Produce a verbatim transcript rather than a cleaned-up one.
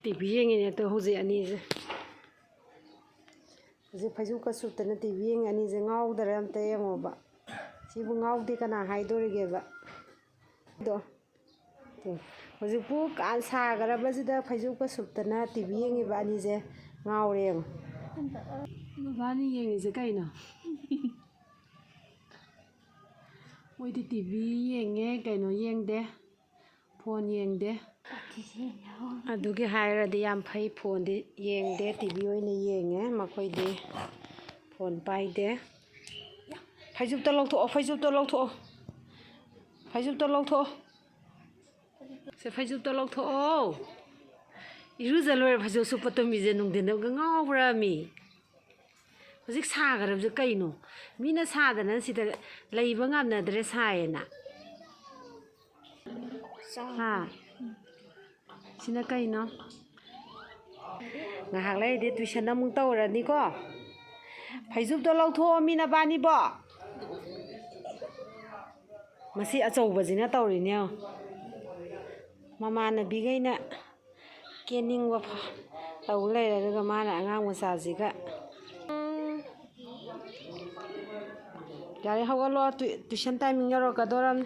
T V ꯌꯦꯡꯉꯤꯅꯦ ꯑꯗꯣ ꯍꯧꯖꯤꯛ ꯑꯅꯤꯁꯦ꯫ ꯍꯧꯖꯤꯛ ꯐꯩꯖꯨꯞꯀ ꯁꯨꯞꯇꯅ ꯇꯤ ꯚꯤ ꯌꯦꯡꯉꯤ ꯑꯅꯤꯁꯦ꯫ ꯉꯥꯎꯗꯔꯦ ꯑꯝꯇ ꯌꯦꯡꯉꯣꯕ꯫ ꯁꯤꯕꯨ ꯉꯥꯎꯗꯦ ꯀꯅꯥ ꯍꯥꯏꯗꯣꯔꯤꯒꯦꯕ? ꯑꯗꯣ, ꯇꯨ, ꯍꯧꯖꯤꯛꯄꯨ ꯀꯥꯟ ꯁꯥꯈ꯭ꯔꯕꯁꯤꯗ ꯐꯩꯖꯨꯞꯀ ꯁꯨꯞꯇꯅ ꯇꯤ ꯚꯤ ꯌꯦꯡꯉꯤꯕ ꯑꯅꯤꯁꯦ ꯉꯥꯎꯔꯦ ꯌꯦꯡꯉꯣ꯫ ꯃꯕꯥꯅꯤ ꯌꯦꯡꯉꯤꯁꯦ ꯀꯩꯅꯣ? ꯃꯣꯏꯗꯤ ꯇꯤ ꯚꯤ ꯌꯦꯡꯉꯦ, ꯀꯩꯅꯣ ꯌꯦꯡꯗꯦ, ꯐꯣꯟ ꯌꯦꯡꯗꯦ꯫ ꯑꯗꯨꯒꯤ ꯍꯥꯏꯔꯗꯤ ꯌꯥꯝ ꯐꯩ, ꯐꯣꯟꯗꯤ ꯌꯦꯡꯗꯦ, ꯇꯤ ꯚꯤ ꯑꯣꯏꯅ ꯌꯦꯡꯉꯦ ꯃꯈꯣꯏꯗꯤ꯫ ꯐꯣꯟ ꯄꯥꯏꯗꯦ꯫ ꯐꯩꯖꯨꯞꯇꯣ ꯂꯧꯊꯣꯛꯑꯣ, ꯐꯩꯖꯨꯞꯇꯣ ꯂꯧꯊꯣꯛꯑꯣ, ꯐꯩꯖꯨꯞꯇꯣ ꯂꯧꯊꯣꯛꯑꯣ꯫ ꯁꯦ, ꯐꯩꯖꯨꯞꯇꯣ ꯂꯧꯊꯣꯛꯑꯣ꯫ ꯏꯔꯨꯖ ꯂꯣꯏꯔ ꯐꯩꯖꯨꯞ ꯁꯨꯞꯄ ꯇꯨꯝꯃꯤꯁꯦ ꯅꯨꯡꯊꯤꯟꯗꯒ ꯉꯥꯎꯕ꯭ꯔꯥ ꯃꯤ? ꯍꯧꯖꯤꯛ ꯁꯥꯈ꯭ꯔꯕꯁꯦ ꯀꯩꯅꯣ? ꯃꯤꯅ ꯁꯥꯗꯅ ꯁꯤꯗ ꯂꯩꯕ ꯉꯝꯅꯗ꯭ꯔꯦ ꯁꯥꯏꯌꯦꯅ꯫ ꯍꯥ? ꯁꯤꯅ ꯀꯩꯅꯣ? ꯉꯥꯏꯍꯥꯛ ꯂꯩꯔꯗꯤ tuition ꯑꯃꯨꯛ ꯇꯧꯔꯅꯤꯀꯣ꯫ ꯐꯩꯖꯨꯞꯇꯣ ꯂꯧꯊꯣꯛꯑꯣ ꯃꯤ ꯅꯕꯥꯅꯤꯕꯣ꯫ ꯃꯁꯤ ꯑꯆꯧꯕꯁꯤꯅ ꯇꯧꯔꯤꯅꯦ ꯌꯦꯡꯉꯣ꯫ ꯃꯃꯥꯟꯅꯕꯤꯈꯩꯅ ꯀꯦꯅꯤꯡꯕ ꯐ-, ꯇꯧ ꯂꯩꯔꯦ, ꯑꯗꯨꯒ ꯃꯥꯅ ꯑꯉꯥꯡ ꯃꯆꯥꯁꯤꯒ꯫ ꯌꯥꯔꯦ, ꯍꯧꯒꯠꯂꯣ, ꯇꯨ-, tuition timing ꯌꯧꯔꯛꯀꯗꯧꯔꯝꯅꯤ꯫